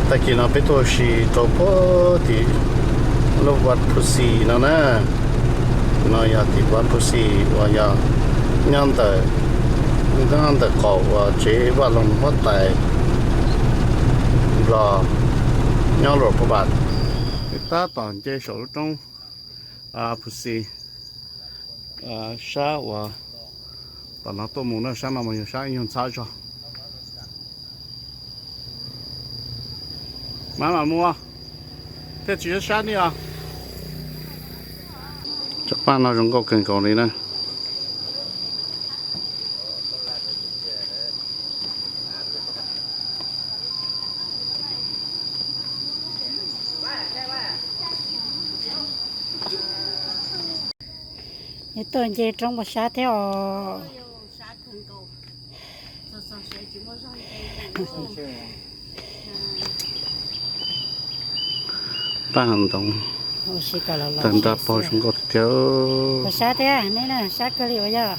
Tag kis no peb tuaj ua si rau puag tim lub Vaj Phu Xis no na. No yog tim Vaj Phu Xis uas yog nyob ntawm, nyob ntawm qaum uas tsev vaj loog huab tais Nplog nyob Luam Phas Npas. Tab tom nce saum lub roob Phu Xis, sab uas tom no tuaj mus na, sab no mas yog sab ib nyuag ntxhab zog. Maj mam mus, thiaj tsis sab sab ni os. Cov paj no zoo nkauj kawg nkaus li na. Nws tuaj nce roob puas sab thiab os. Paj ntoo tawg nra pog zoo nkauj tiag tiag. Puas sab thiab ne na, sab kawg li uas yog.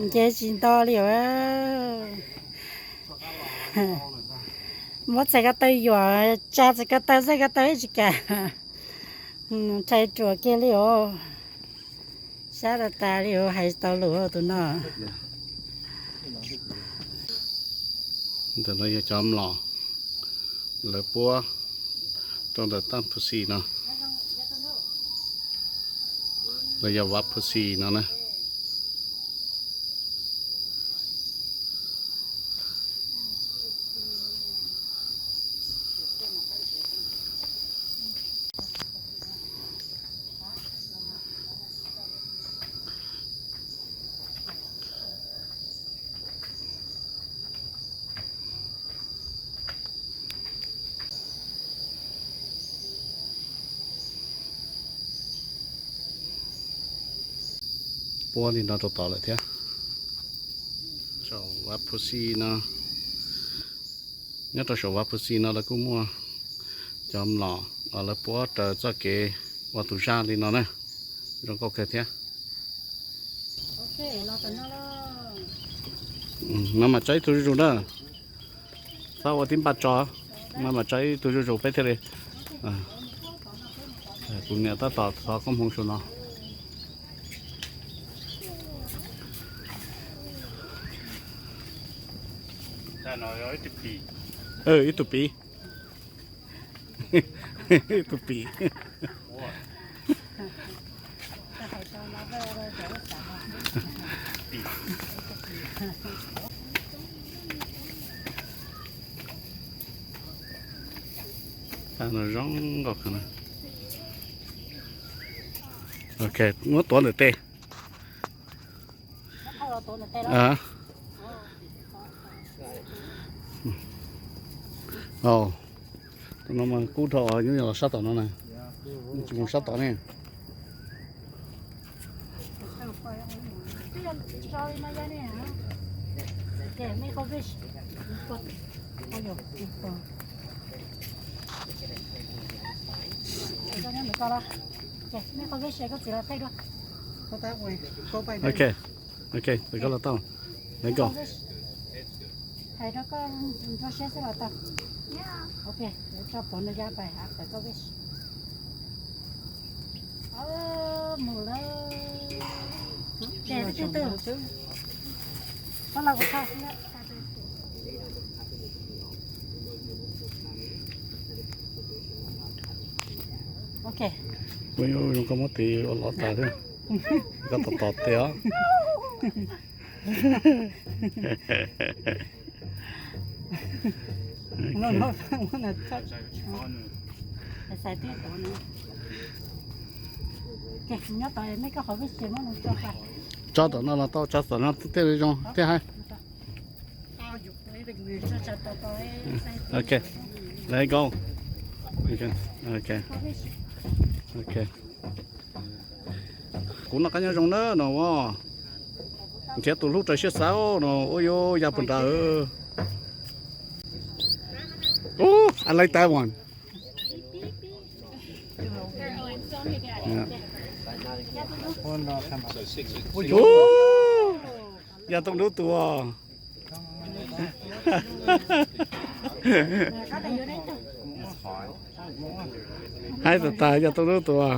Nce tsis nto li os. Muab txhais ko taw yuam, tsa txhais ko taw, txhais ko taw tsis kam. Ntshai ruam kiag li os. Sab tas tas li os, hais tau lus tus no. Ntawm no yog cov mlom lawv puab rau ntawm Taj Phu Xis no, los yog Vaj Phu Xis no na. Puab li no rau tod lawm thiab. Saum Vaj Phu Xis no, nyob rau saum Vaj Phu Xis no lawv kuj muaj cov mlom uas lawv puab raws txoj kev ua tus zaj li no na, zoo nkauj kawg thiab. Maj mam tsaib ib tug zuj zus na, txhob ua tib npaj tso, maj mam tsaib ib tug zuj zus peb thiaj li. Kuv niam tab tom thov koob hmoov saum no. Ib tug piv, ib tug piv. Zoo nkauj. Ok, muab tuav ntawm tej. Tus no mas kub dhau, nyob los sab tom no na. Tsis mus sab tom ne. Ok, ok, tawm koj los tau. Let's go. Hais rau koj nrog siab xwb los tau. Ok, tso pov nws ya pais av tawm koj vij. Mus lawm. Ces twb twb twb. Koj los kuv tso xwb. Ok. Ua zoo koj muab tis ua lov tas thiab. Koj tos tos tes os. Tso tom no los tau, tso tom no thiaj li zoo thiaj haib. Ok, let's go. Ok, ok. Kuv noj qab nyob zoo na no. Nrhiav tus hlub raws siab xav no, ua yuav ya puas nrad. Ub, I like that one. Ub, ya tau lub tus. Haib tas tas cov tub lub tuas.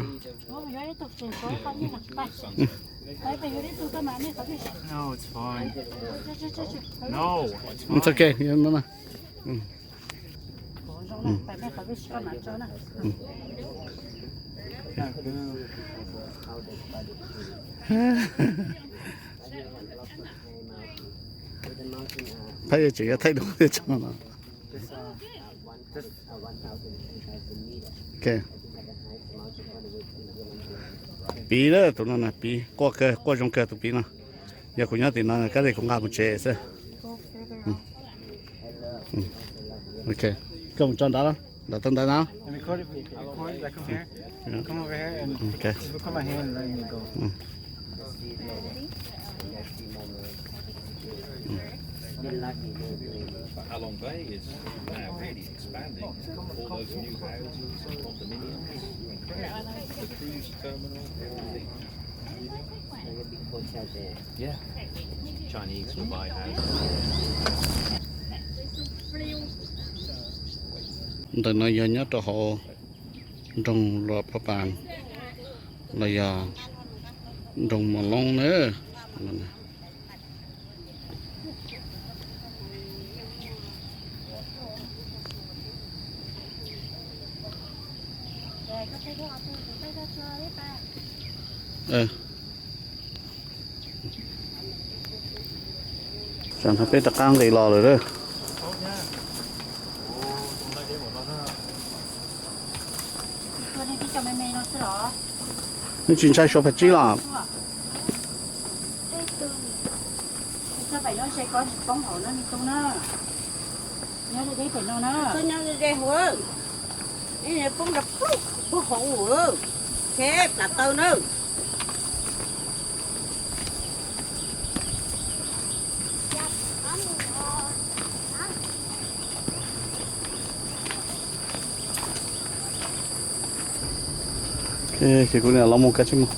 It's okay. Phab yuav tseem yuav thaij dua tso no. Piv lawm tus no na, piv quaj kawg, quaj zoo kawg tus piv no. Yog kuv nyob tim no, kab li kuv nqa mus tsev xwb. Ok, koj mus tso nrad, nrad tau ntawd na. Come over here and look at my hand and let me go. Halong Bay is now really expanding. All those new houses and condominiums, incredible. The cruise terminal, everything. Yeah. Chinese will buy houses. Ntawm no yog nyob rau hauv nroog Luas Phaj Pas los yog nroog Mos Loob na. Tsam no peb rov qab nqis los lawm. Neb tsis ntshai suav phav tsib los? Poob rau poob hauv, poob hauv, plam taw na. Ces kuv niam los mus kav tsij mus.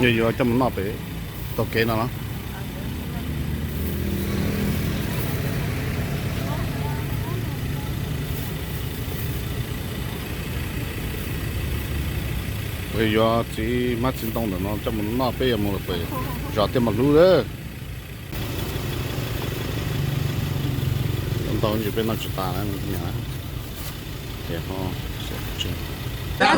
Yuav yuav coj mus noj pem tau kev no los? Peb yuav txiv hmab txiv ntoo ntawm no coj mus noj, peb yuav mus pem zos Tiaj Mos Hlub lawm. Ntau ntsis peb noj tsis tas na. Cov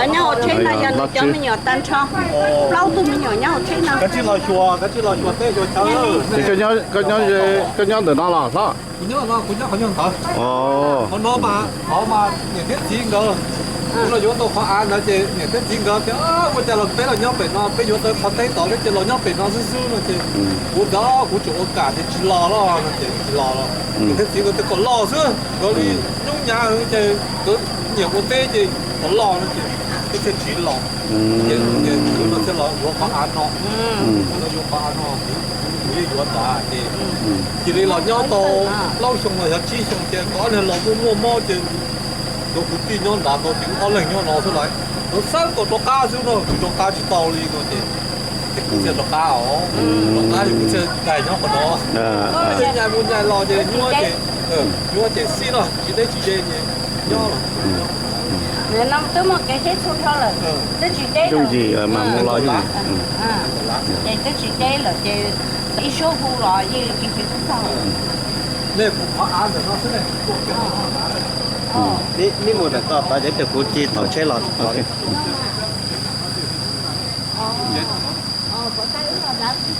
nyob hauv tsheb no yog nws cov me nyuam tag nrho, plaub tug me nyuam nyob hauv tsheb no. Koj nyob ntawm no los hlob? Qhov no mas, qhov mas niam thiab txiv nkawd, kuv los yuav tau qhov av ntawd ces niam thiab txiv nkawd tias ua cas los peb los nyob pem no, peb yuav tau qhov teb tod thiab ces los nyob pem no xwb xwb no ces kuv ntawd kuv tseem ua kam ces tsis los los no ces tsis los los. Niam thiab txiv nkawd tias kom los xwb, nkawd li nyoob nyav ces nkawd nyiam ua teb ces kom los no ces peb thiaj tsis los. Ces kuv no thiaj los yuav qhov av no, los yuav qhov av no, kuv yeej yuav tas ces cia li los nyob tau plaub xyoo los yog tsib xyoo ces nkawd ob leeg los muaj muaj mob ces nkawd kwv tij nyob nrad tau ces ob leeg nyob no xwb lawm. Nkawd xav kom rov qab xwb no, rov qab tsis tau li no ces, ces kuv thiaj rov qab os, rov qab ces kuv thiaj daig nyob qhov no. Nyais mus nyais los ces nyuaj ces, nyuaj ces xij no tsis deb tsis ze ces nyob los. Twb muaj kev sib txhua dhau lawm, twb tsis deb lawm. Yooj yim mas mus los yooj yim. Ces twb tsis deb lawm ces ib suab hu los yeej tsis tsis tub txog lawm. Nej kuv qhov av ntawm no xwb ne. Neb mus ntawm ko tod ces kuv cia thaum tsheb los.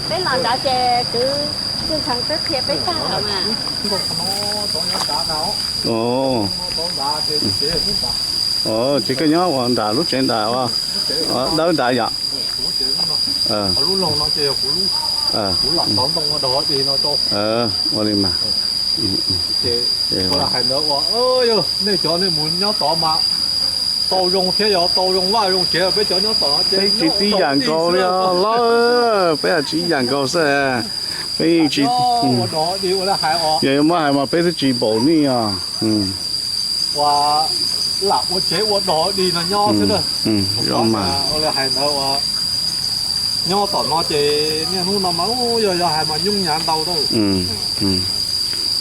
Peb los nrad ces kwv tij Xeev twb qhia peb tag lawm mas. Ces koj nyob ua nram lub tsev nram, dawb nrad yom? Ho lub loog no ces yog kuv lub, kuv lam tov ntoo ua dog dig no rau. Ua li mas. Ces ua hais ntawd ua, yog nej cov nej mus nyob tod mas tau zoo thiab, yog tau zoo vaj zoo tsev, peb cov nyob tom no ces peb tsis tib yam nkaus li os lawm, peb tsis ib yam nkaus xwb. Peb yeej tsis, ua dog dig ua li hais os, yog muab hais mas peb twb tsis npaum nej os. Ua lam ua tsev ua dog dig no nyob xwb na. Zoo mas. Ua li hais ntawd ua, nyob tom no ces niaj hnub no mas yog, yog hais mas nyoob nyav ntau lawm.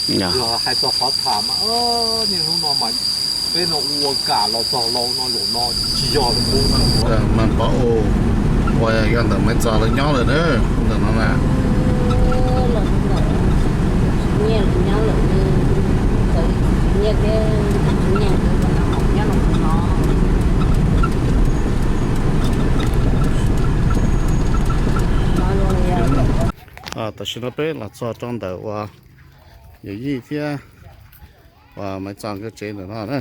Yog hais txog qhov tham mas niaj hnub no mas peb no ua kam los txog laus no zaum no tsis yog li qub na. Mas pov u, uas yog ntawm Maiv Txos lawv nyob lawm na, ntawm no na. Nyiaj lawv nyob lawm, nyiaj thiab nyiaj nyob no. Tam sim no peb los txog rau ntawm uas yawm yij thiab uas Maiv Txos nkawd tsev ntawm no na.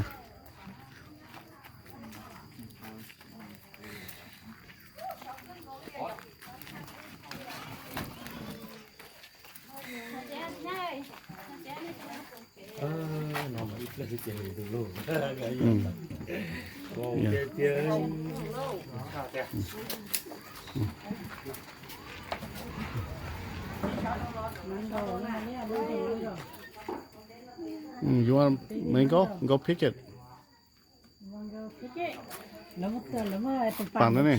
You want mango? Go pick it. Pam na ne.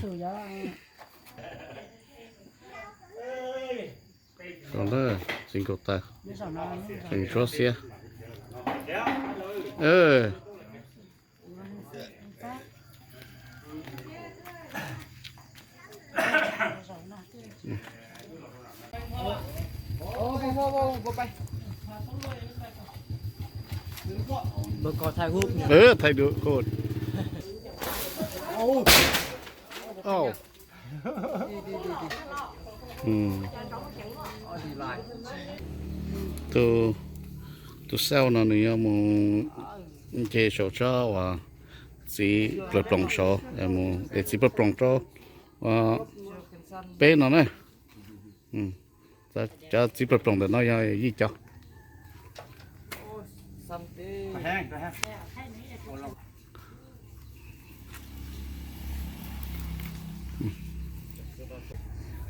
Tsis nkaus tas, tseem tsuab xiab. Thaij duab kod. Tus, tus sau no nws yuav mus nce saum tsob uas txiv plaws ploom saud, mus de txiv plaws ploom rau peb no na. Cov txiv plaws ploom ntawm no yog yij cov.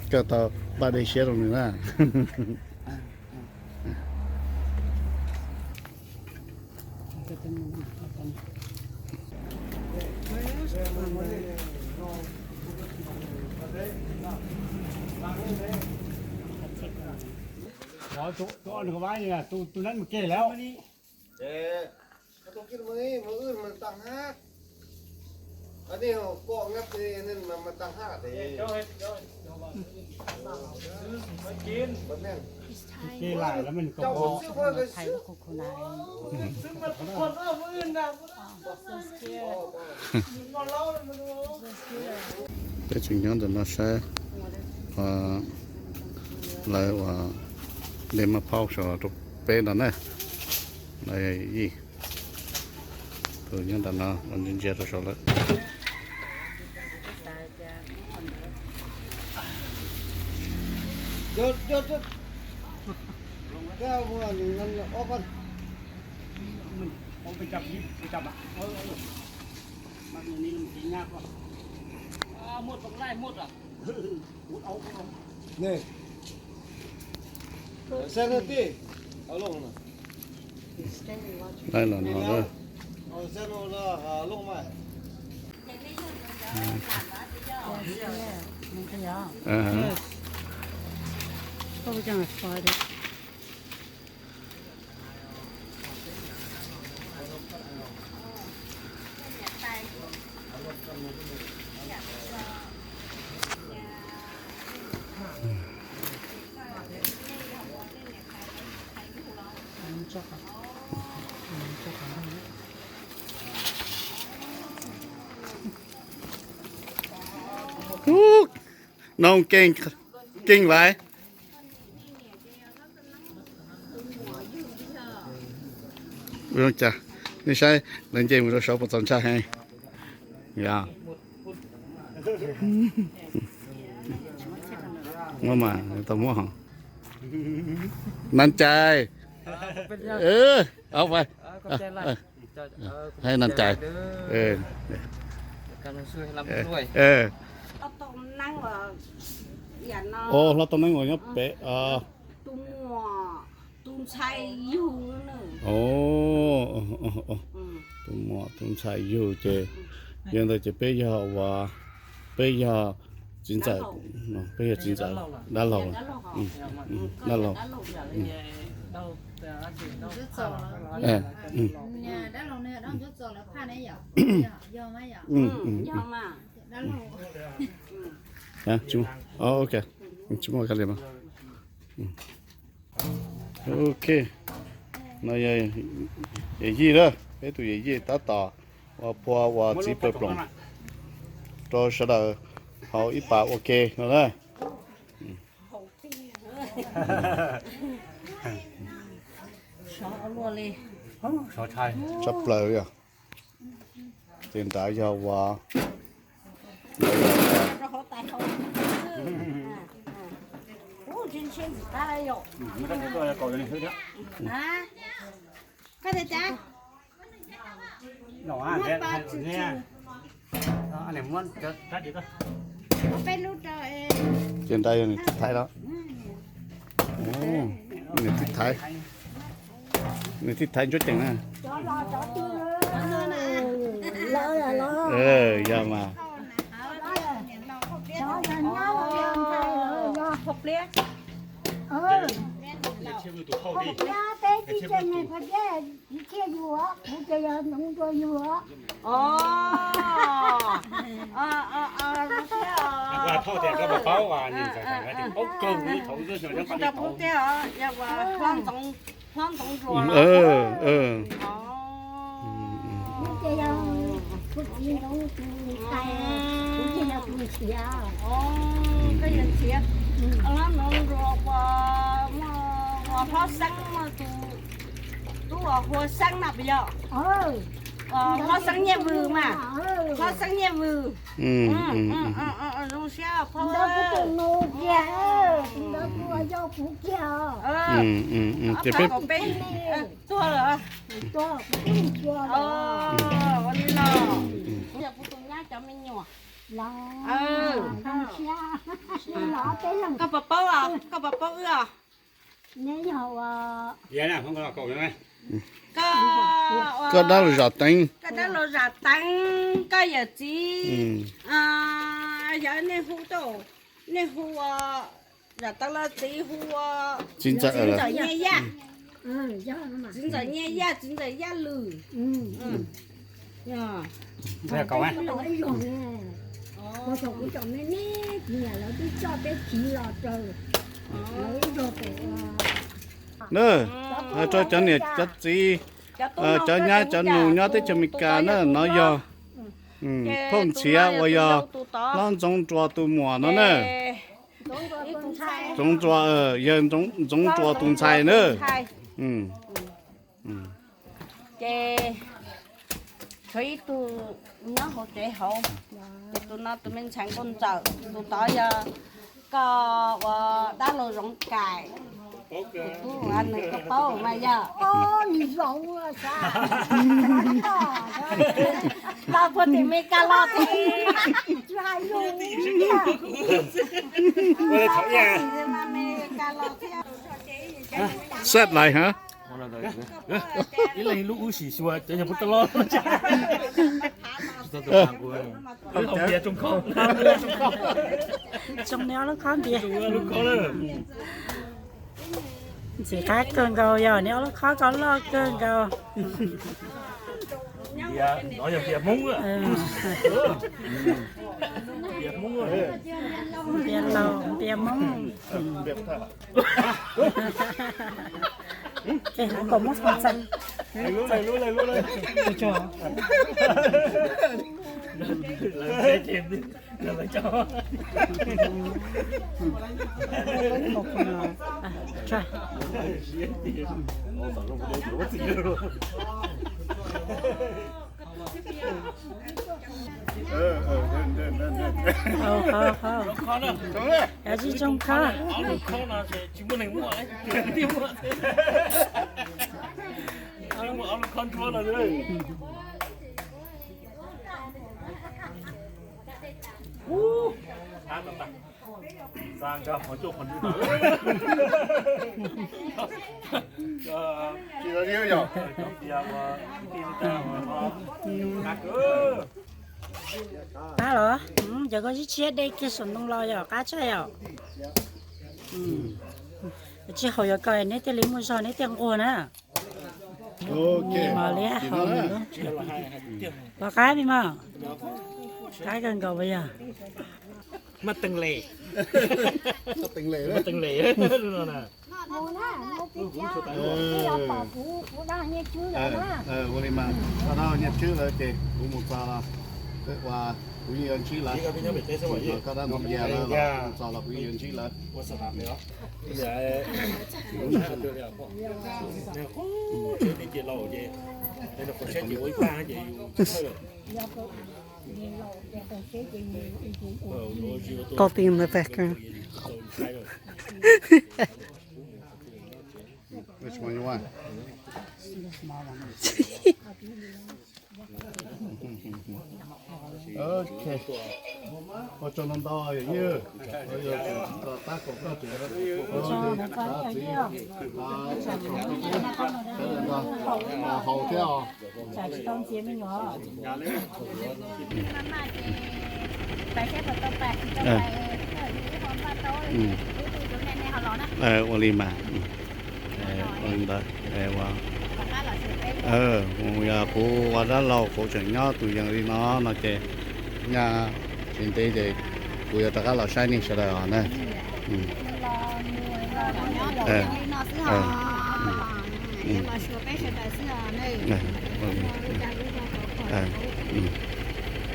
Koj tau npaj dej siab rau nws na. Tus nab mus ke lawm. Peb tseem nyob ntawm no saib lawv uas de maj phaub saud rau peb no na. Yij tus nyob ntawm no ua ntsia ntsia rau saud lawm. Lawv los no lawm. Noo keej, keej laiv. Ua zoo cas nej saib lawv nce mus rau saud puas txaus ntshai heev? Yog. Muab mas, tau muab hos. Naj cai. Au, hais naj cai. Hlob tau neeb uas nyob pem. Tus muam tus ntxhais yug ces, yog ntawd ces peb yog uas, peb yog txiv ntxawm, peb yog txiv ntxawm dab laug, dab laug. Ok, tsis muaj kab li mas. Ok, no yog yawm yij na, peb tus yawm yij tab tom ua phua ua txiv plaws ploom rau sawv daws haus ib pas ua ke no na. Tshaj plaws li os. Ces nrad yog uas, ces nrad yog nws tij thaiv los, nws tij thaiv, nws tij thaiv ntsuab cees na. Yog mas. Hlob ntxoov ntsuag. Koj yog nrhiav, hlob ntxoov ntsuag, hlob xeeb, tub uas Hua Xeeb na puas yog? Hlob Xeeb Nyiaj Vws mas, hlob Xeeb Nyiaj Vws. Zoo siab phauj. Ces peb tuag lawm. Ua li no, kuv tus nyab cov me nyuam. Koj puas paub, koj puas paub wb os? Koj dab laug Zam Teev, koj dab laug Zam Teev, koj yawm txiv, yog nej hu, nej hu, Zam Teev los txiv hu txiv ntxawm Nyiaj Yaj, txiv ntxawm Nyiaj Yaj, txiv ntxawm Yaj Lwm. Nws, rau cov niam cov txiv, cov nyab cov nus nyob teb chaws Amelikas na, no yog Phooj Ntxhiav uas yog hlob Ntxoov Ntsuag tus muam no na. Ntxoov Ntsuag, yog Ntxoov Ntsuag tus ntxhais na. Ces tshuav ib tug nyob hauv tsev hauv, ces tus no tus me ntxhais nkauj ntxawm, tus tod yog koj ua dab laug Zoov Kais, tus tub nws koj paub mas yog. Los puag tim Mes Kas los thiab. Xaj lais hab. Ib leeg lub ub sim xyuas cov yog puab tau loj. Ntiav tsoo khob, tsoo neb ob lub khob ntiav. Ntxim qab kawg nkaus, yog neb ob lub khob ko loj kawg nkaus. Ntiav laus ntiav Hmoob. Ces kuv kom muab fo txaim. Qhov, qhov, qhov. Kav tsij tsoo khob. Qab los? Cov koj sib tshiab de kiag saum ntoo los yog qab tshaj yom. Tsis haum yog koj neb thiaj li muaj zog neb thiaj nquag na. Mos li haum los qab li mas. Qab kawg nkaus puas yog? Ua li mas, koj nyiaj tswb lawm ces kuv mus txog los, kuv yeej yuav ntsib lawv. Koj dab ntxoov yas lawm los kuv mus txog los kuv yeej yuav ntsib lawv. Coffee in the background. Which one you want? Ok. Ua tsaug ntau ntau yom, yog tsis tau tab kaum koj tseem txiv, haus thiab os. Ua li mas, ua li ntawd, yog kuv ua dab laug kuv tseem nyob tus yees li no no ces nyaj tsis ntev ces kuv yuav rov qab los saib nej sawv daws os na.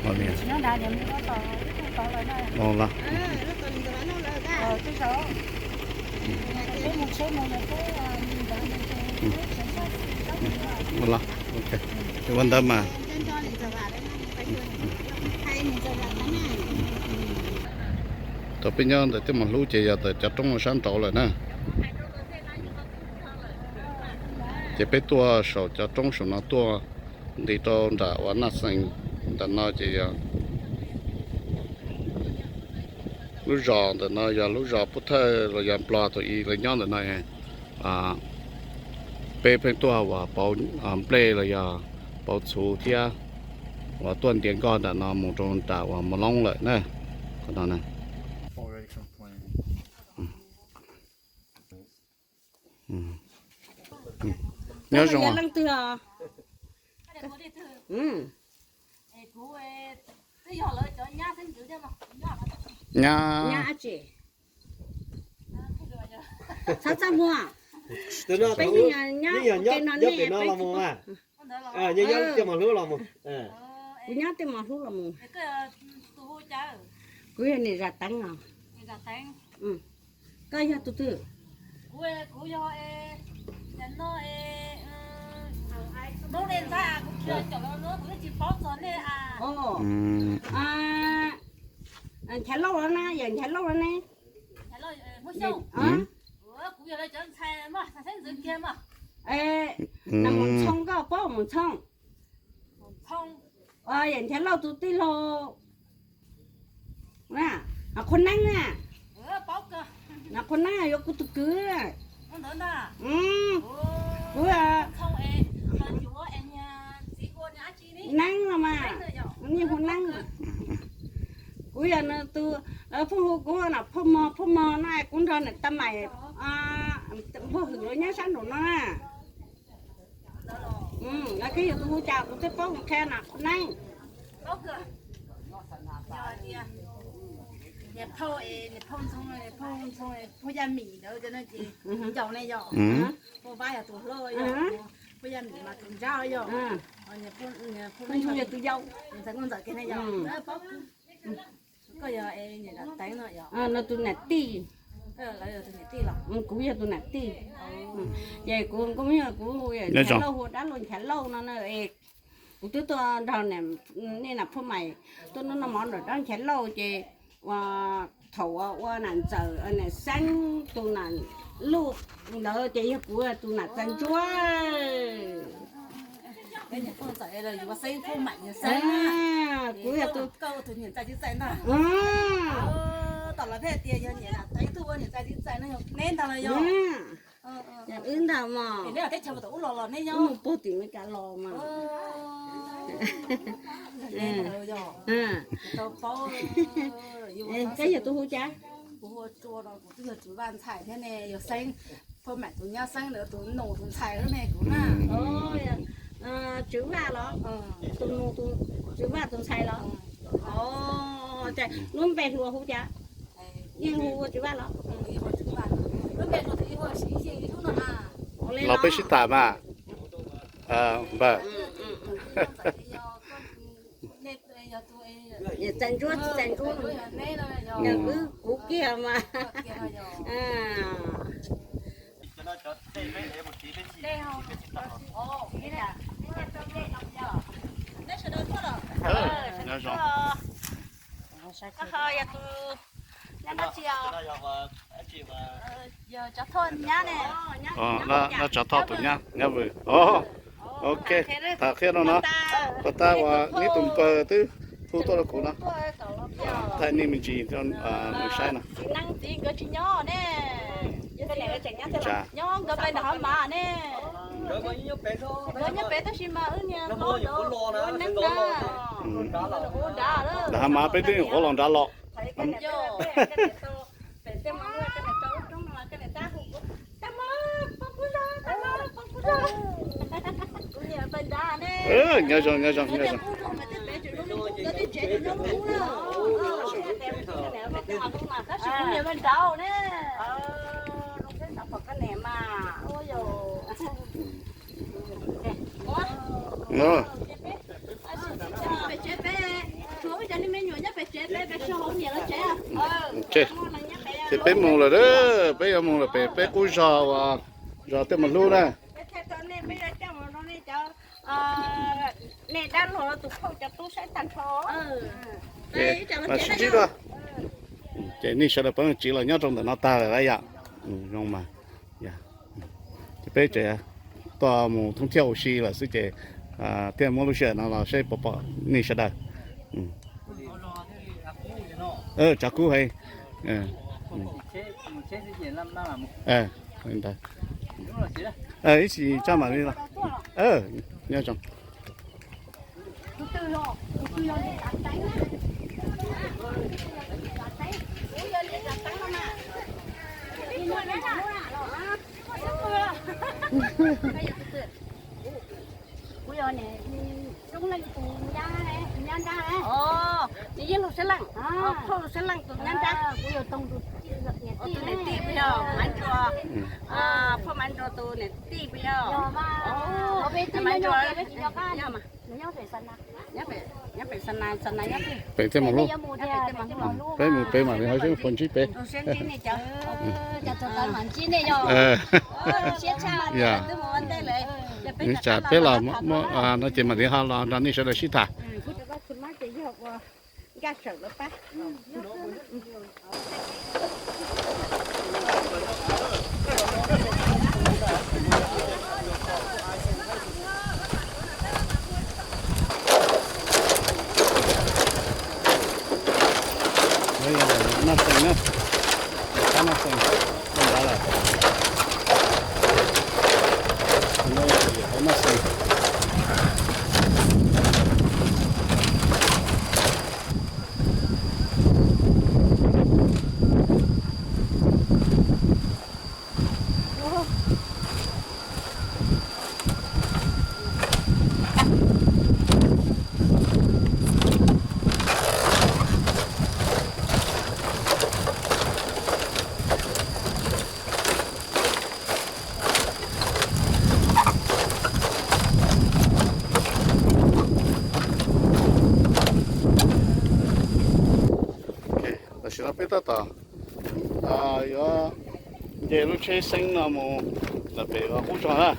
Ua li. Ua li, ok, ua ntawd mas. Thaum peb nyob ntawm Tiaj Mos Hlub ces yog ntawm cov roob sab nraud lawm na. Ces peb tuaj saum cov roob saum no tuaj nti rau nram uas Naj Xees ntawm no ces yog lub zos ntawm no yog lub zos Pub Thawj los yog Nplog tus i lawv nyob ntawm no. Peb pheej tuaj uas pauv nplej los yog pauv txhuv thiab uas tuaj ntiav nkoj ntawm no mus rau nram uas Mos Loob lawm na. Qhov no na. Nyob zoo. Nyab, txhob txaj muag, peb yeej nyob pem no los mus mas. Kuv nyob Tiaj Mos Hlub los mus. Kuv yog niam Zam Teev os. Koj yog tus twg? Nchav Lauj los na, yog Nchav Lauj los ne? Nws Mus Ntxhoo, koj paub Mus Ntxhoo? Yog Nchav Lauj tus tij laug. Qhua Neeb na. Qhua Neeb yuav kuv tus kwv. Kuv Neeb no mas, niaj hu Neeb. Kuv yog nws tus, lawv pheej hu kuv Nom Phauj Mog, Phauj Mog no, kuv nrog niam Tag Maim Npuag Hwm lawv nyob sab nraum no na. Lawv twb yog tus hu cas kuv twb paub, kuv qhia Nom Phauj Neeb. Niam Phauj, niam Phauj Ntxhoo, Phauj Ntxhoo, Phauj Yaj Mim ntawd ces ncaus ne yog, Phauj Vab yog tus hlob, Phauj Yaj Mim mas tus nrab yog, Phauj Ntxhoo yog tus yau, ntxawm kiag ne yog. Koj yog niam Zam Teev no yog? No tus niam tij. Kuv yog tus niam tij. Ces kuv, kuv, kuv Nchav Lauj hu dab laug Nchav Lauj no na. Kuv twb tuaj nrog nej nam Phub Maim tuaj noj noj mov nram Dab Nchaiv Lauj ces ua thaum ua nam ntxawm nam xeeb tus nam luj ntawd ces yog kuv tus nam txais ntsuab. Kuv yog tus wb ntag mog, wb mus puag tim Meskas los mas. Koj yog tus hu cas? Tswv Vaj los? Tus nus, Tswv Vaj tus ntxhais los? Lub npe hluas hu cas? Yeej hu ua Tswv Vaj los? Los peb sib tham mas. Npawg. Txais ntsuab tsis txais ntsuab, yog wb kuv kiag mas. Yog tus nyab no tsis yog? Yog Tsov Thoj tus nyab, nyab Vwm. Ok, tham qhia no no, puas tas uas neb tus npawg twb hu tuaj rau kuv no, thaij nej me ntsis rau nws saib no. Txiv neeb txiv nkawd tsis nyob ne. Nyob nkawd pem nram hav mas ne. Nkawd nyob pem tab sis mas wb niag no ua neeb na. Nram hav mas peb twb nyuam qhuav los nrad los. Nyob zoo, nyob zoo, nyob zoo. Ces peb mus lawm, peb yuav mus lawm pem peb qub zos uas zos Tiaj Mos Hlub na. Los sib ntsib dua. Ces nej sawv daws peb tsiv los nyob rau ntawm no tag lawm yom. Zoo mas. Ces peb tseem tuaj mus thoob thiab ua si lawm xwb ces thiaj muab lub sij hawm no los seb puas pom nej sawv daws. Tsav kub heev. Ib sim tso mam li los. Nyob zoo. Kuv yog niam Xyoob Leej tus nyab, tus nyab nrab. Nws yeej lug Sab Leej, phauj lug Sab Leej tus nyab nrab. Kuv yog Toog tus niam tij puas yog? Maiv Nruas, phauj Maiv Nruas tus niam tij puas yog? Maiv Nruas, nyob pem Xa Nas, Xa Nas nyob twg? Pem Tiaj Mos Hlub. Peb mus pem mam li ho seb puas ntsib peb. Nws tsam peb los no ces mam li ho los nrog nej sawv daws sib tham. Noj xees na, noj xees, noj nrad lawm. Noj xees. Tam sim no peb tab tom yuav nce lub tsheb xeeb no mus lawm pem qub zos na.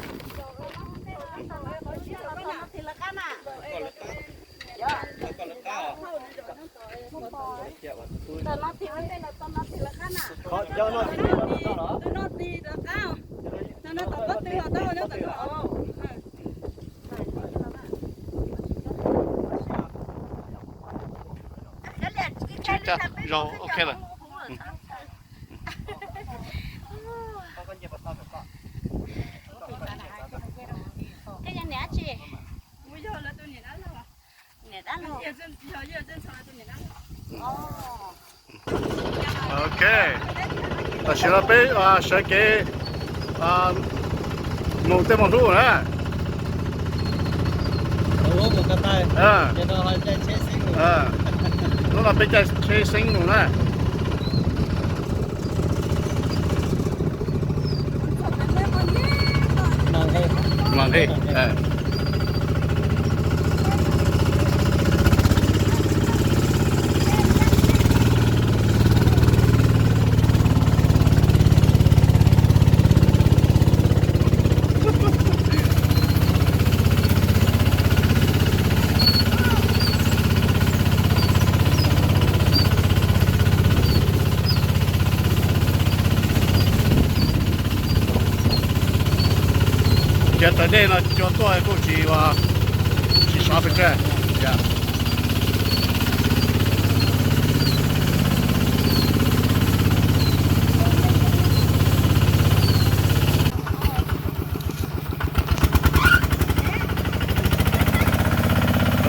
Zoo, ok lawm. Ok, tam sim no peb sawv kev mus Tej Mos Hlub na. Hnub no peb caij tsheb xeeb mus na. Mas nqe. Ces tav dej no cua tuaj kuj tsis, tsis sov pes tsawg.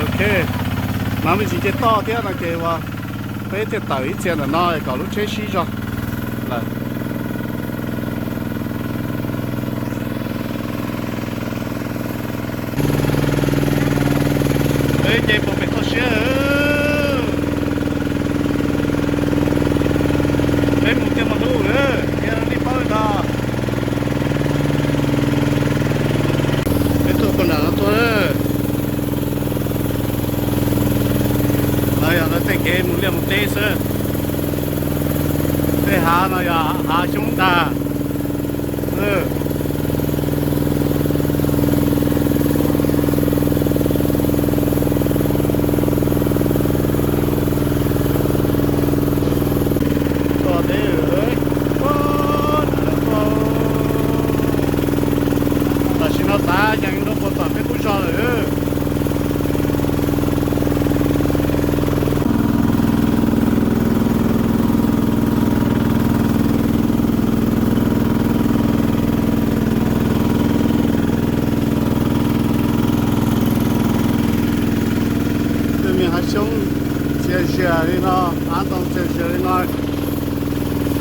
Ok, no me ntsis ces toj thiab no ces uas peb thiaj tawm ib txhia ntawm no kom lub tsheb sib zog lawm. Peb ces puas pem toj siab. Peb mus Tej Mos Hlub lawm, nej paub li ntawd. Peb tuaj puag nram no tuaj. No yog lawv tej kev mus liaj mus teb xwb. Tej hav no yog hav xyoob ntag. Tam sim no tav yees rau puag tom peb qub zos lawm. Tej me hav xyoob txias zias li no, hav ntoo txias zias li no,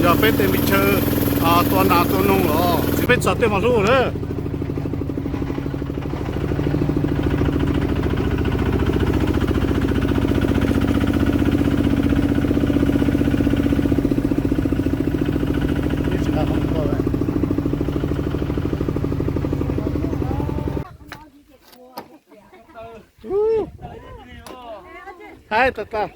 yog peb tej me chaw tua nas tua noog los txiv peb txog Tej Mos Hlub lawm. Haib tas tas.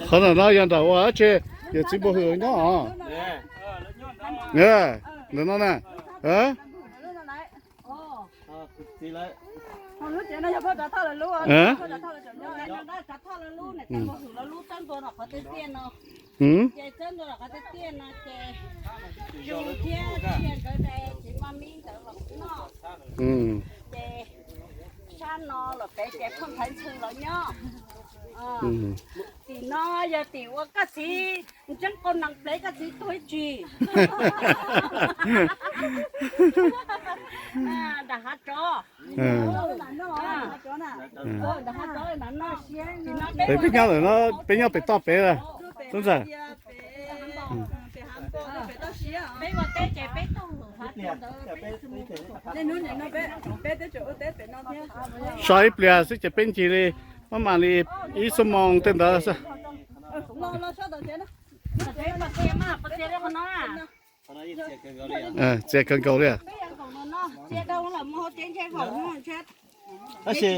Qhov no no yog nram ua tsi, yog txiv npua hwm nyob os. Ntawm no na. Sab no los peb ces phooj ntxhais ntxhw los nyob. Tim no yog tim uas koj txiv ntseeb qau nees plev koj txiv tuag ib tsis. Nram hav tsov. Peb nyob, peb nyob pem toj pem. Tub ntxawm, so ib pliag xwb ces peb ncig li, maj mam li ib xuab moos tej ntawd xwb. Txias kawg nkaus li. Tab sis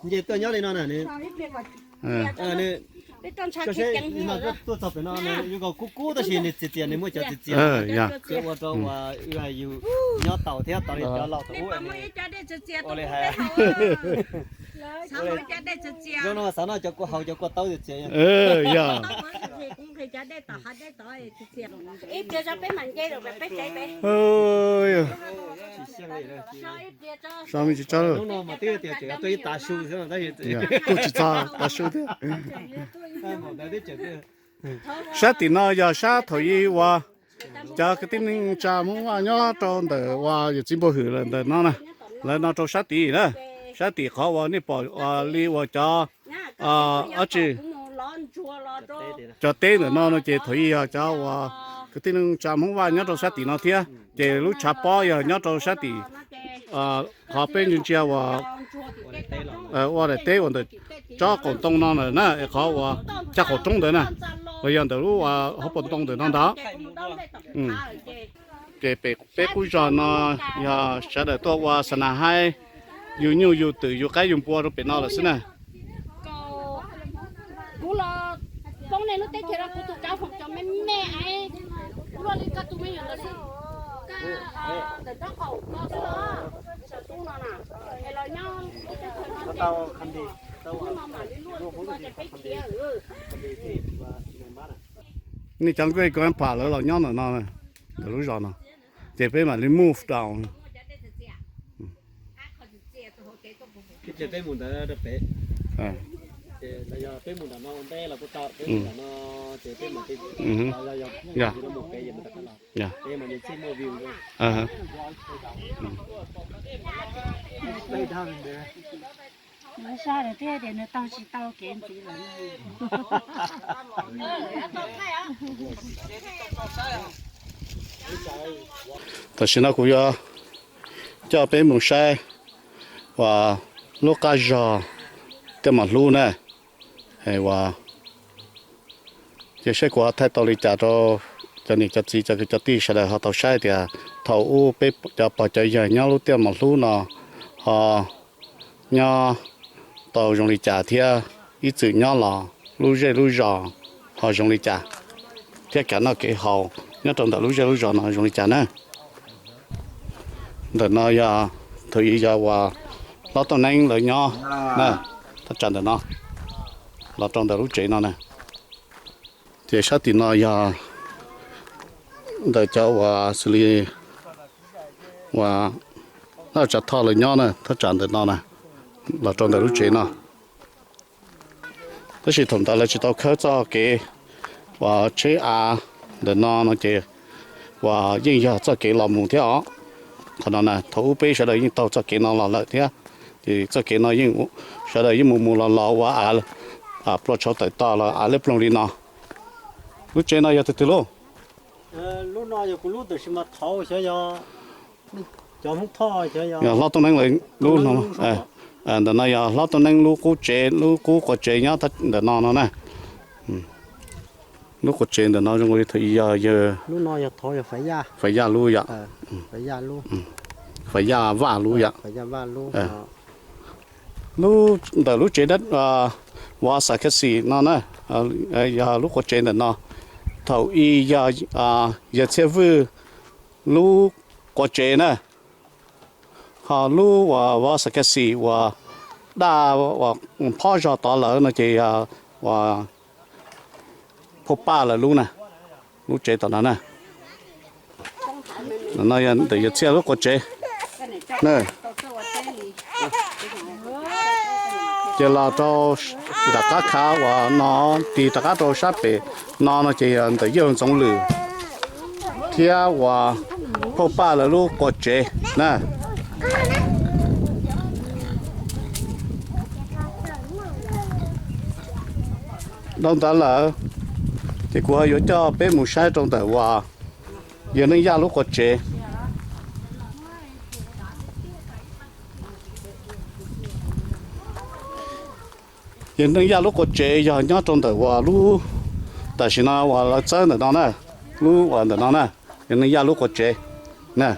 nce tuaj nyob li no na, nws tuaj txog pem no yus nkaus kub kub tab sis nws txias txias, nws muaj cov txias txias. Ua rau uas yus nyob taus thiab tau li cov laus thaum ub ua li hais. Zoo no xav noj cov kua haus cov kua taub txias txias. Yog. Hnub no mas twb tias tseem tuaj ib tav su xwb tab sis kuj tsis txog tav su thiab. Sab tim no yog sab thaum ub uas cov kwv tij neej tsa Hmoob Vaj nyob rau ntawm uas yawm txiv Npuag Hwm lawm ntawm no na, lawv no rau sab tid na, sab tim qhov uas nej pom li uas cov ob tsi, cov teb ntawm no no ces thaum ub yog cov uas kwv tij neej tsa Hmoob Vaj nyob rau sab tim no thiab, ces lub tshav pob yog nyob rau sab tim qhov peb ntsia ntsia uas ua daim teb uas ntawm tsob qaum ntoo no na, qhov uas caj qaum roob ntawd na, los yog ntawm lub hauv paus ntoo ntawm no ntag. Ces pem peb qub zos no yog sawv daws tuaj ua xa nas haib, yug nyuj yug twm yug qaib yug npua rau pem no lawm xwb na. Kuv los poob nej lub teb chaws no kuv tus kav foom cov me me es luaj li koj tus me nyuam ntawd xwb. Koj ntawm nraub qaum ko xwb los, saum tub no na, es los nyob lub teb chaws no ces hnub no mam li luaj li ko ces peb khiav. Nej cov nkauj grandpa lawv los nyob ntawm no, ntawm lub zos no, ces peb mam li move down. Ces peb mus ntawd rau pem, ces yog peb mus nram no ua ntej los kuj tau, peb mus nram no ces peb mus, yog, yog mus pem ces mus rov qab los, peb mam li txij muaj view. Nws sab lawm thiab tias nws taug tsis tau kev ntxiv lawm. Tam sim no kuv yuav coj peb mus saib uas lub qab zog Tiaj Mos Hlub na, uas ces saib kuv ho thaij tau li cas rau cov niam cov txiv cov kwv cov tij sawv daws ho tau saib tias thaum ub peb cov pog cov yawg nyob lub Tiaj Mos Hlub no ho nyob tau zoo li cas thiab ib txwm nyob los lub zej lub zos ho zoo li cas thiab kev noj kev haus nyob rau ntawm lub zej lub zos no zoo li cas na. Ntawm no yog thaum ub yog uas hlob Tooj Neeb lawv nyob na, thaj tsam ntawm no los rau ntawm lub tsev no na. Ces sab tim no yog ntawm cov uas xws li uas Naj Tsav Thoj lawv nyob na, thaj tsam ntawm no na, los rau ntawm lub tsev no. Tab sis thaum ntawd lawv tsis tau khawb txoj kev uas tsheb av ntawm no no ces uas yeej yog txoj kev los mus thiab os. Qhov no na thaum ub peb sawv daws yeej taug txoj kev no los lawm thiab, ces txoj kev no yeej sawv daws yeej mus mus los los ua av, plua tshauv tawm toj los av liab ploog li no. Lub tsev no yog tus twg lub? Lub no yog kuv lub, tab sis mas thaud xyov yog cov Hmoob Thoj, xyov yog hlob Tooj Neeb lawv lub no. Ntawm no yog hlob Tooj Neeb lub qub tsev, lub qub quav tsev nyob ntawm no no na. Lub quav tsev ntawm no zoo li thaum ub yog, lub no yog thaud yog Faiv Yaj lub yom. Faiv Yaj Vaj lub yom. Lub ntawm lub tsev dab, Vaj Xas Khas Xis no na, yog lub quav tsev ntawm no. Thaum ub yog yawg Txhiaj Vwj lub quav tsev na. Ho lub uas Vaj Xas Khas Xis uas daj uas phob zog tod lawm no ces yog uas Phauj Paj lawv lub na, lub tsev tom no na. No yog ntawm yawg Txhiaj lub quav tsev. Ces los rau nram qab khav uas no tig rov qab rau sab pem no no ces yog ntawm Yaj Ntxoov Lwm thiab uas Phauj Paj lawv lub quav tsev na. Dhau ntawd lawm, ces kuv ho yuav coj peb mus saib rau ntawm uas yawg Neej Yaj lub quav tsev. Yawg Neej Yaj lub quav tsev yog nyob rau ntawm uas lub, tam sim no uas lawv txawb ntawm no na, lub uas ntawm no na, yawg Neej Yaj lub quav tsev na.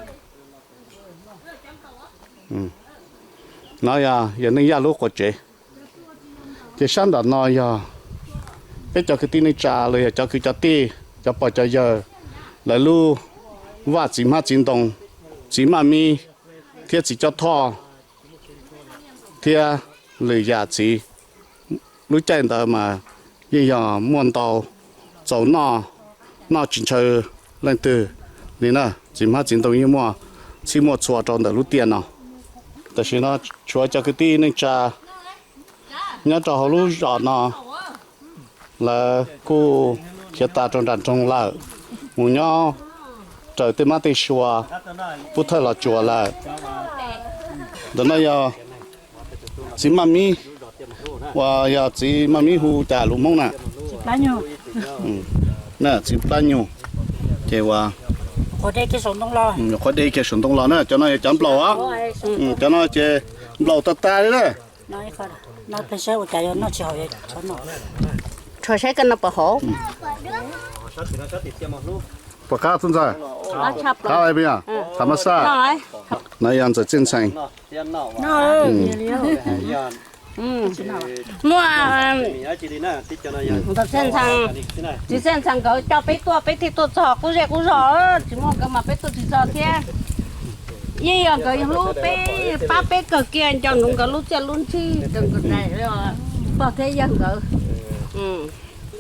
No yog yawg Neej Yaj lub quas tsev. Ces sab nram no yog peb cov kwv tij neej tsa los yog cov kwv cov tij, cov pog cov yawg, lawv lub vaj txiv hmab txiv ntoo, txiv maj mib thiab txiv cob thoj thiab lwm yam txiv. Lub caij ntawd mas yeej yog muaj ntau txaus noj, noj tsis ntshaw leej twg li na. Txiv hmab txiv ntoo yeej muaj txhij muaj txhua rau ntawm lub tiaj no. Tam sim no tshuav cov kwv tij neej tsa nyob rau hauv lub zos no, lawv kuj khiav tas rau nram nroog lawm, mus nyob raws tej mab tej sua pub thawj los tsuas lawm. Ntawm no yog txiv maj mib, uas yog txiv maj mib hu cas lus Hmoob na? Txiv plab nyuj. Ces uas qhuav dej kiag saum ntoo los na, cov no yog cov nplaum os. Cov no ces nplaum tag tag li na. Tshuav saib koj no puas hauv. Puas qab tub ntxawg? Qab li puas yog? Tham mas xaj. No yog ntxawm Txhiaj Ntxhee. Muaj ntxawm Txhiaj Ntxhee, txiv Txhiaj Ntxhee nkawd coj peb tuaj, peb thiaj tuaj txog qub zej qub zog, tsis muaj nkawd mas peb tuaj tsis txog thiab. Yeej yog nkawd hlub peb, pab peb kawg kiag, nco ntsoov nkawd lub txiaj lub ntsig rau nkawd daim pog thiab yawg nkawd.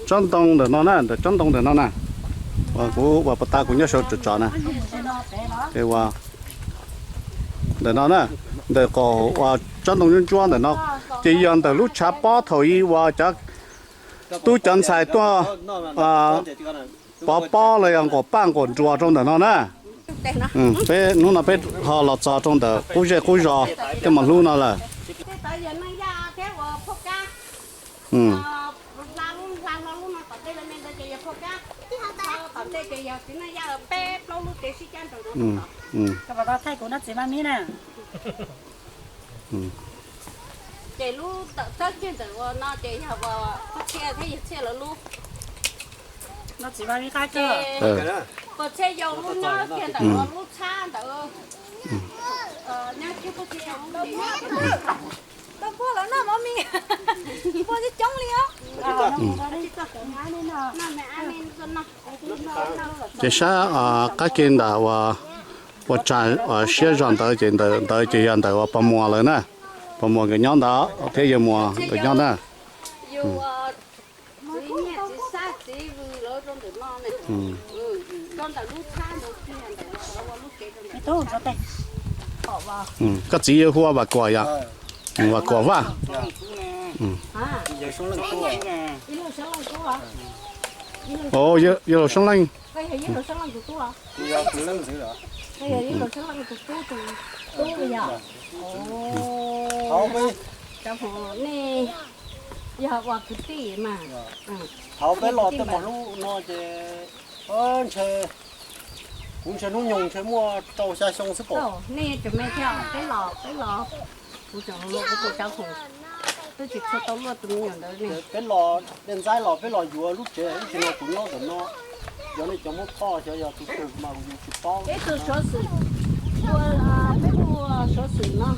Tsob ntoo ntawm no na, ntawm tsob ntoo ntawm no na, uas kuv uas puas tas kuv nyob saum tsom tsom na. Ua ntawm no na, ntawm qaum uas tsob ntoo ntsuab ntsuab ntawm no, ces yog ntawm lub tshav pob thaum ub uas cov tub cov ntxhais tuaj pov pob los yog nquam paj nquam nruas rau ntawm no na. Peb hnub no peb ho los txog rau ntawm qub zej qub zos coj mus hlub no lawm. Ces lub tawm txawb kiag ntawm no ces yog Pov Txhiaj thiab yawg Txhiaj lawv lub. Pov Txhiaj yau lub nyob kiag ntawm lub txhab ntawd. Nyob kiag Pov Txhiaj yau lub. Koj puag los noj mov mis, puag coob coob li os. Ces sab qab ke ntawm uas ua tsa siab zog ntawd ces ntawd ces yog ntawm uas Pog Muas lawm na. Pog Muas nkawd nyob ntawd thiab yawg Muas nkawd nyob na. Koj txiv yawg hu ua Vam Kuam yom? Vam Kuam Vaj. Yawg Laus Soob Leej. Nej yog ua kwv tij mas. Thaum peb los tej mos hlub no ces ntshe kuv ntshe hnub nyoog ntshe muaj rau xya xyoo xwb pom. Nej tseem me thiab, peb los, peb los, kuv tseem los kuv tus tsab hum twb tsis tshua tau luaj tus me nyuam ntawd li. Peb los dej ntxaib los peb los yuav lub tsev ib tsis no kuv nyob ntawm no, yog nej cov Hmoob Thoj xyov yog tus twg mas kuv tsis paub. Ib tug Suav Xwm, ua, peb hu ua Suav Xwm no,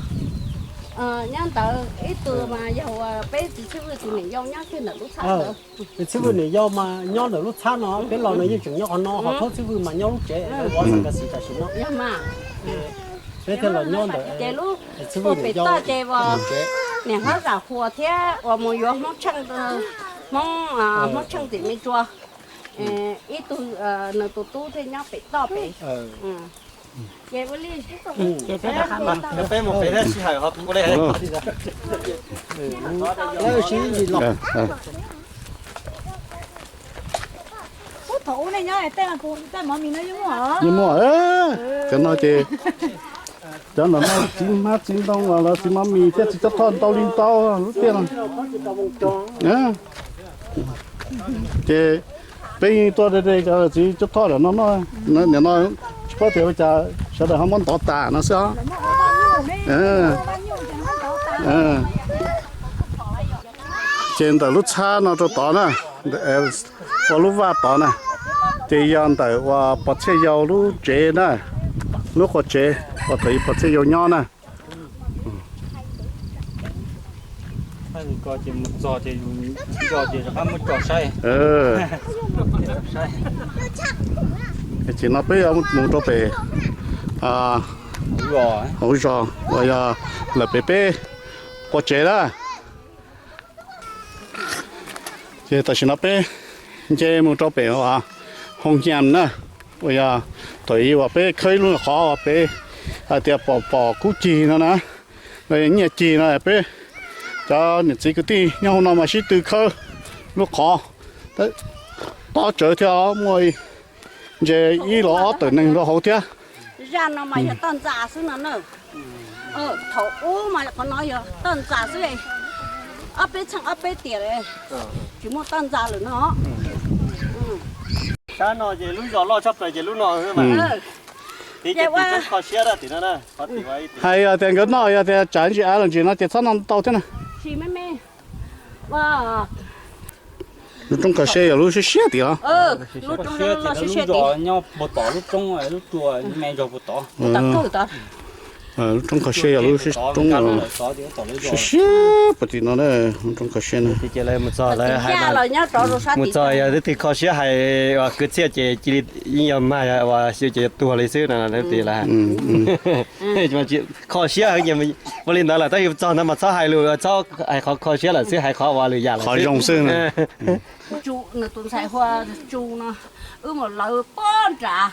nyob ntawd ib tug mas yog uas peb txiv Tswj Vwj tus niam yau nyob kiag ntawm lub txhab ntawd. Txiv Tswj Vwj niam yau mas nyob ntawm lub txhab no, peb los no yeej tseem nyob qhov no, ho Thaub Txiv Vwj mas nyob lub tsev, ua xeem kas xis tam sim no. Yog mas, peb thiaj los nyob ntawm ces lub Txiv Vwj pem niam yau toj ces uas niam hlob Zam Huas thiab uas mus yuav Hmoob Tsheej, Hmoob, Hmoob Tsheej tim Me Tsua, ib tug, nws tus tub thiaj nyob pem toj pem. Ces ua li, peb mus pem thiab sij hawm ho kuv li. Ub, thaum ub nej nyob tej, tej mov mis no yeej muaj. Yeej muaj, cov no ces cov ntawm no txiv hmab txiv ntoo los lawv txiv mov mis thiab txiv cob thoj ntau li ntau lub tiaj no. Ces peb yeej tuaj de de cov txiv cob thoj ntawm no noj. Nim no tsis paub tias ua cas sawv daws ho muab ntov tas no xwb os. Ces ntawm lub txhab no rau tod na, ua lub vaj tod na, ces yog ntawm uas Pov Txhiaj Yau lub tsev na, lub qua tsev uas thaum ub Pov Txhiaj Yau nyob na. Ces mus txog ces yus nco ces rov qab muab tso saib. Ces no peb yuav mus rau pem hauv zos uas yog lawm pem peb quav tsev na. Ces tam sim no peb nce mus rau pem hoo nyam na, uas yog thaum ub uas peb khawb ib lub qhov uas peb hais tias pom pom kub cig no na, los yog nyiaj cig no, peb cov niam txiv kwv tij nyob hauv no mas sib tw khawb lub qhov tob tsawv thiab muaj ntshe ib los ob tawm neeg rau hauv thiab. Zaj no mas yog toj ntxas xwb no na. Thaum ub mas qhov no yog toj ntxas xwb, ob peb txheej ob peb tiam tsis muaj toj ntxas lawm no. Sab no ces lub zos loj tshaj plaws ces lub no xwb mas. Hais yog tias nkawd noj yog tias tsav ntsis av los ntsis no ces txhob noj ntau thiab na. Lub roob kho siab yog lub siab siab tiag. Lub roob kho siab nyob puag tod, lub roob, lub rua me ntog puag tod. Lub roob kho siab yog lub roob siab siab puag tim no, lub roob kho siab na. Mus txog yog twb tig kho siab hais kwv txhiaj ces cia li yeej yog mag uas xyov ces yuav tuag li xwb no. Kho siab heev ces ua li ntawd lawm, tab sis txog ntawd mas txhob hais lus, txhob hais qhov kho siab lawm xwb, hais qhov uas lwm yam lawm, qhov zoo xwb. Nws tus ntxhais hu ua Tsu no, wb mus lawv puag nrad,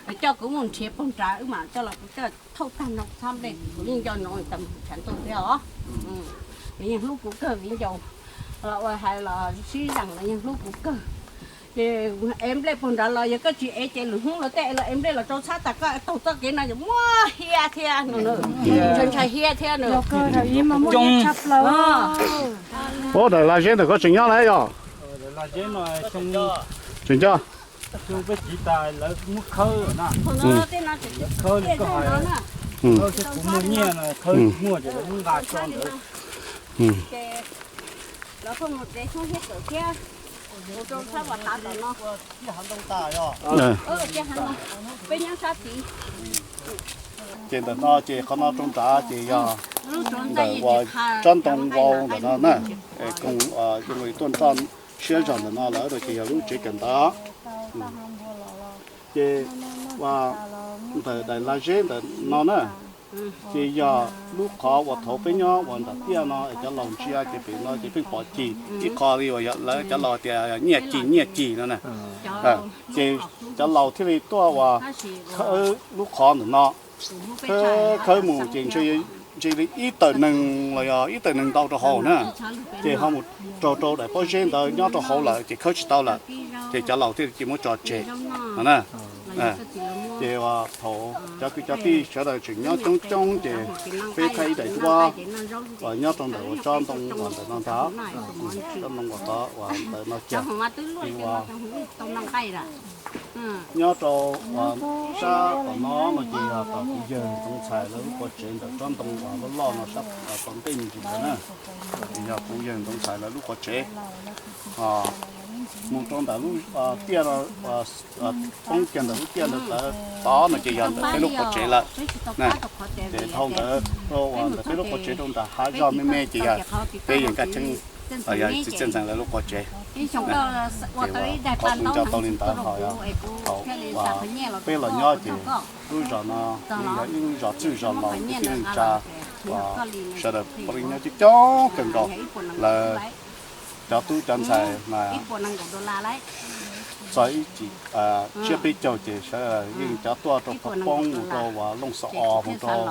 nws coj kuv mus nrhiav puag nrad, wb mam coj los kuv coj thauj tag nrho txhob nplej, kuv yeej nco ntsoov tas mus kuv tshav ntuj thiab os. Nws yeej hlub kuv kawg viv ncaus, los ua hais los sib zeem los yeej hlub kuv kawg. Ces ev nplej puag nrad los yog koj tsis ev ces lwm hnub los tej los ev nplej los rau txhab tas koj taug txoj kev no yuav muaj hia thiab no, ntshai ntshai hia thiab no. Ua daim lag zeb ntawm koj tseem nyob lawm yog? Tseem nyob. Khawb li koj hais, khawb xwb kuv muaj nyiaj no, khawb tsis muaj ces lawv muab nqa tso ntawd. Ces ntawm no ces qhov no rau nrad ces yog ntawm uas tsob ntoo vau ntawm no na, koog zoo li tuaj nroj siab zog ntawm no lawm ces yog lub tsev kawm ntawv. Ces ua ntawm daim lag zeb ntawm no na, ces yog lub qhov uas thaum peb nyob uas nram tiaj no es cov laus ntsia ces pem no ces pheej pom cig ib qho li uas lawv cov laus tias nyiaj cig nyiaj cig no na. Ces cov laus thiaj li tuaj uas khawb lub qhov ntawm no, khawb mus ces ntshe li ib tawm neeg los yog ib tawm neeg ntau rau hauv na, ces ho mus raug rau daim pob zeb ntawd nyob rau hauv lawm ces khawb tsis tau lawm, ces cov laus thiaj li muab tso tseg no na. Ces thaum cov kwv cov tij sawv daws tseem nyob coob coob ces peb thaij ib daim duab uas nyob rau ntawm uas tsob ntoo uas ntawm no ntag, tsob ntoo uas tod uas ntawm no kiag, uas nyob rau uas sab tom no no ces yog tom kuv yawg Ntxoov Ntxhais lawv lub qhov tsev ntawm tsob ntoo uas loj loj no sab tom ntej me ntsis ntawd na, ces yog kuv yawg Ntxoos Ntxhais lawv lub qhov tsev. Mus rau ntawm lub tiaj, poob kiag ntawm lub tiaj ntawd tod no ces yog ntawm peb lub qhov tsev lawm. Ces dhau ntawd rau uas ntawm peb lub qhov tsev rau ntawm hav zog me me ces yog peb yawg Nkaj Cheeb, yog txiv Txhiaj Ntxhais lawv lub qhov tsev. Ces uas qhov kuv nco tau li ntawd ho yog thaum uas peb los nyob ces lub zos no yog ib lub zos txwj zos laus kwv tij neej tsa uas sawv daws poob nyob coob coob kawg nkaus. Lawv cov tub cov ntxhais mas txog ib tsiab peb caug ces sawv daws yeej cov tuaj rau Phaj Poob mus rau uas Looj Xo O mus rau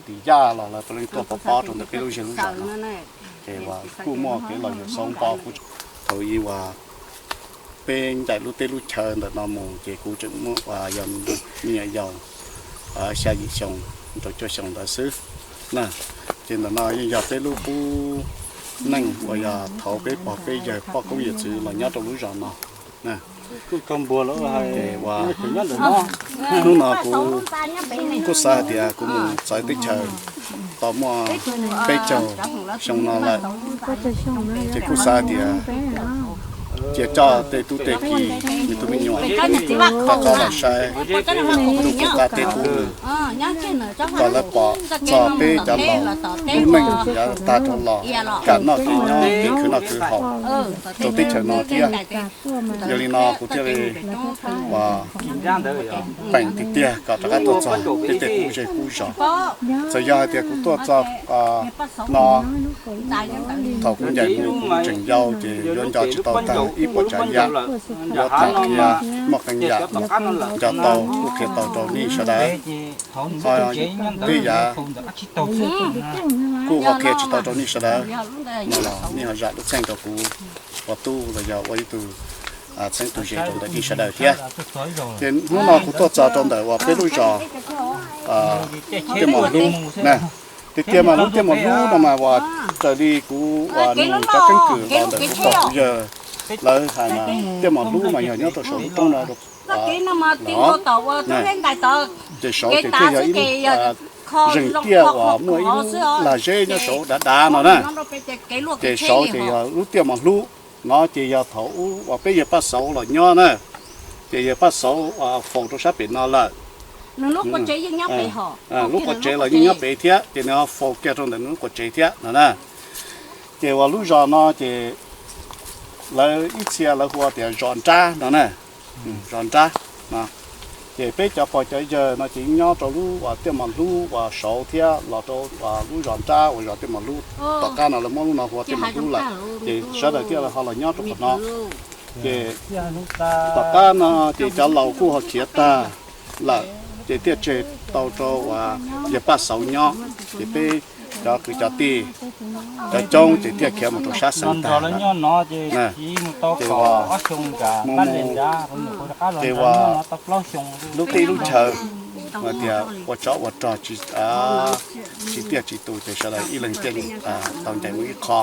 Tim Yaj los lawv puav leej tuaj pov pob rau ntawm peb lub zej lub zos no. Ces uas kuj muaj kev los yog xauv npo kuv thaum ub uas peb ncaim lub teb lub chaw ntawm no mus ces kuv tseem muaj uas yog me nyuam yaus xya yim xyoo rau cuaj xyoo ntawd xwb na. Ces ntawm no yeej yog peb lub qub neej uas yog thaum peb pog peb yawg poj koob yawm txwv los nyob rau lub zos no. Ces uas hnub no kuv kuj xav hais tias kuv mus txawv teb chaws tau muaj peb caug xyoo no lawm, ces kuj xav hais tias Cia coj tej tub tej ki, nws tus me nyuam rov qab los saib, tus tus qa tej tub nws, kom lawv pom txog peb cov laus lub neej yav tag dhau los, kam noj kev nyob kev khwv noj khwv haus rau teb chaws no thiab. Yog li no kuv thiaj li ua peem tiag tiag kom rov qab tuaj txog peb tej qub zej qub zos. Txawm yog hais tias kuv tuaj txog no, thaum kuv ncaim mus kuv tseem yau ces yuav nco tsis tau tag ib puas tsav yam, yuav tham qhia muaj qee yam nco tau kuj qhia tau rau nej sawv daws. Ho tej yav kuj ho qhia tsis tau rau nej sawv daws no los nej ho zam lub txheej rau kuv ua tub los yog ua ib tug txheeb tug ze rau ntawm nej sawv daws thiab. Ces hnub no kuv tuaj txog rau ntawm uas peb lub zos Tiaj Mos Hlub na. Tiag tiag mas lub Tiaj Mos Hlub no mas uas raws li kuv uas nug cov keeb kwm los ntawm kuv pog kuv yawg lawv hais mas Tiaj Mos Hlub mas yog nyob rau saum lub roob no los. Ces saud ces thiaj yog ib lub zeeg tiaj uas muaj ib lub lag zeb nyob saud dav dav no na. Ces saud ces yog lub Tiaj Mos Hlub no ces yog thaum ub uas peb yawg Paj Xauv los nyob na. Ces yawg Paj Xauv faus rau sab pem no lawm. Lub qua tsev los yeej nyob pem thiab ces nws ho faus kiag rau ntawm nws lub qua tsev thiab no na. Ces uas lub zos no ces lawv ib txhia lawv hu tias zos Nrab no na. Zos Nrab no. Ces peb cov pog cov yawg no ces nyob rau lub uas Tiaj Mos Hlub uas saud thiab los rau uas lub zos Nrab uas zos Tiaj Mos Hlub. Tom qab no lawv muab lub no hu ua Tiaj Mos Hlub lawm ces sawv daws thiaj ho los nyob rau qhov no. Ces tom qab no ces cov laus kuj ho khiav tag lawm ces thiaj tseg tau rau uas yawg Paj Xauv nyob. Ces peb cov kwv cov tij cov coob ces thiaj khiav mus rau sab xeev tag lawm. Ces mus mus ces uas lub teb lub chaw mas tias ua tsov ua rog tsis tiaj tsis tus ces sawv daws ib leeg thiaj tau ncaim mus ib qho.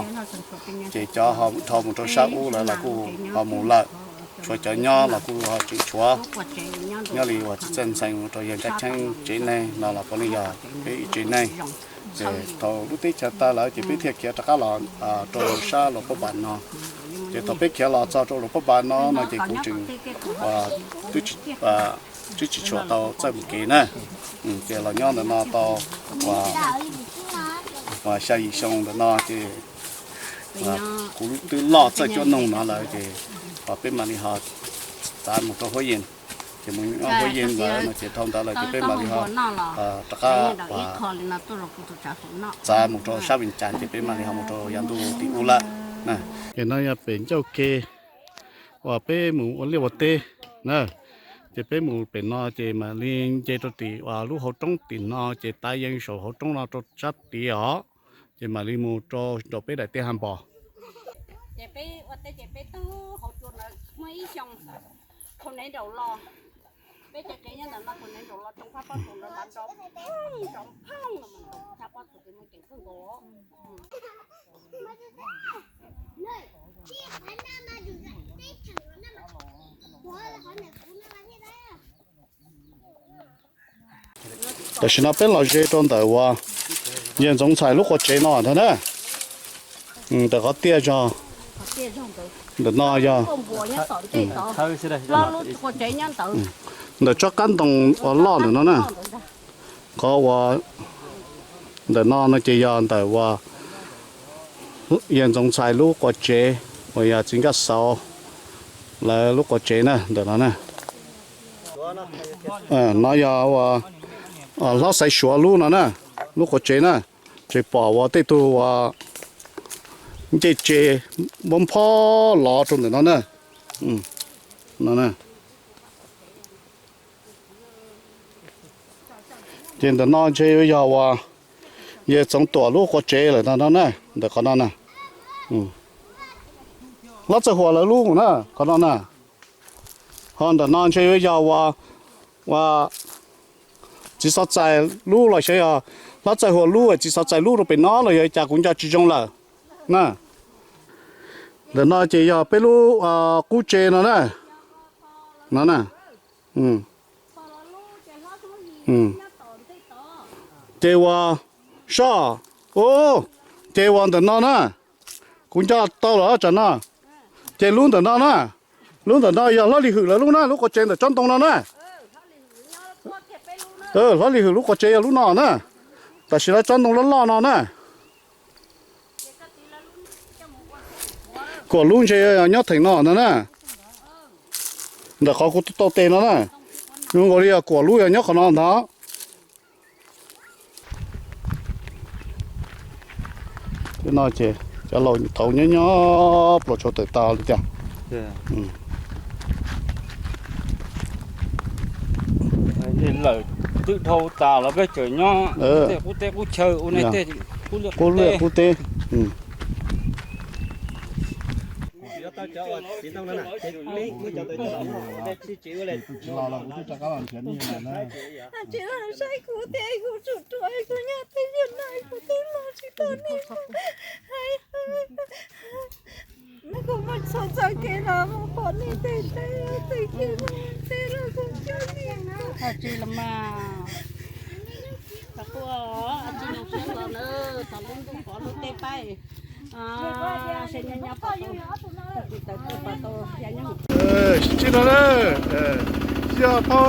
Ces cov ho dhau mus rau sab ub lawm los kuj ho mus lawm, tshuav cov nyob los kuj ho tseem tshuav. Nyob li uas txiv txawj ntxhee mus rau yawg Nrab Cheeb tsev neeg no los puav leej yog peb ib tsev neeg. Ces thaum lub teb chaws tawg lawm ces peb thiaj khiav rov qab los rau sab Luas Paj Npas no. Ces thaum peb khiav los txog rau Luas Paj Npas no no ces kuv tseem twb tsis tshuam tau txawj mus kev na. Ces los nyob ntawm no tau uas xya yim xyoo ntawm no ces kuv twb loj txawj cuab noog no lawm ces peb mam li ho txav mus rau Huab Yees. Ces mus nyob Huab Yees lawm no ces dhau ntawd lawm ces peb mam li ho rov qab txav mus rau sab Vees Cas ces peb mam li ho mus rau yav ntuj tim ub lawm. Ces no yog pem ncauj ke uas peb mus ua liaj ua teb na. Ces peb mus pem no ces mam li nce rau tim uas lub hauv roob tim no ces tav yees saum hauv roob no rau sab tid os. Ces mam li mus rau nraum peb daim tiaj Haj Npos. Tam sim no peb los ze rau ntawm uas yawg Ntxoov Ntxhais lub qua tsev no ntag na. Ntawm qhov tiaj zog ntawm no yog ntawm tsob qab ntoo uas loj ntawm no na. Qhov uas ntawm no no ces yog ntawm uas yawg Ntxoov Ntxhais lub qua tsev uas yog txiv Nkaj Xauv lawv lub qua tsev na ntawm no na. No yog uas hlob Xaiv Suav lub no na, lub qua tsev na. Tseem pom uas tej tug uas ncej tsev npab nphob lov rau ntawm no na. Ces ntawm no ntshe yuav yog uas yawg Txoov Tuam lub qua tsev lawm no na, ntawm qhov no na. Hlob Txawj Huas lawv lub na, qhov no na. Ho ntawm no ntshe yuav yog uas, uas txiv Xov Txais lub los xyov yog hlob Txawj Huas lub, txiv Xov Txais lub rau pem no los yog cas kuv nco tsis zoo lawm na. Ntawm no ces yog peb lub qub tsev no na. No na. Ces uas soj, ces uas ntawm no na, kuv nco tau los tsam no, Ces lub ntawm no na, lub ntawm no yog Hlob Lis Hwm lawv lub na, lub qhov tsev ntawm tsob ntoo no na. Hlob Lis Hwm lub qhov tsev yog lub no na. Tam sim no tsob ntoo loj loj no na. Kuam lub ntshe nyob theem no ntag na. Ntawm qhov kuv tau tes no na, zoo nkaus li yog kuam lub yog nyob qhov no ntag. Tej no ces cov laus thaud nyob nyob pluas tshau tawm tas li cas. Lawm twb dhau tas los peb tseem nyob tej qub teb qub chaw ua nej tej qub liaj qub teb. Tsis los saib kuv tias kuv tsum ruam kuv nyob twj ywm no kuv twb los tsis tau nej. Kuv muaj txhua txoj kev los mus pom nej tej teb tej kiv tej los kuv coj nej. Tsis los mas, tsis los siab los na, thaum lub ntuj pov lub teb paib, se nyob nyob pom tau, tsis tawm tuaj pom tau ya nyob. Tsis no na, yog phau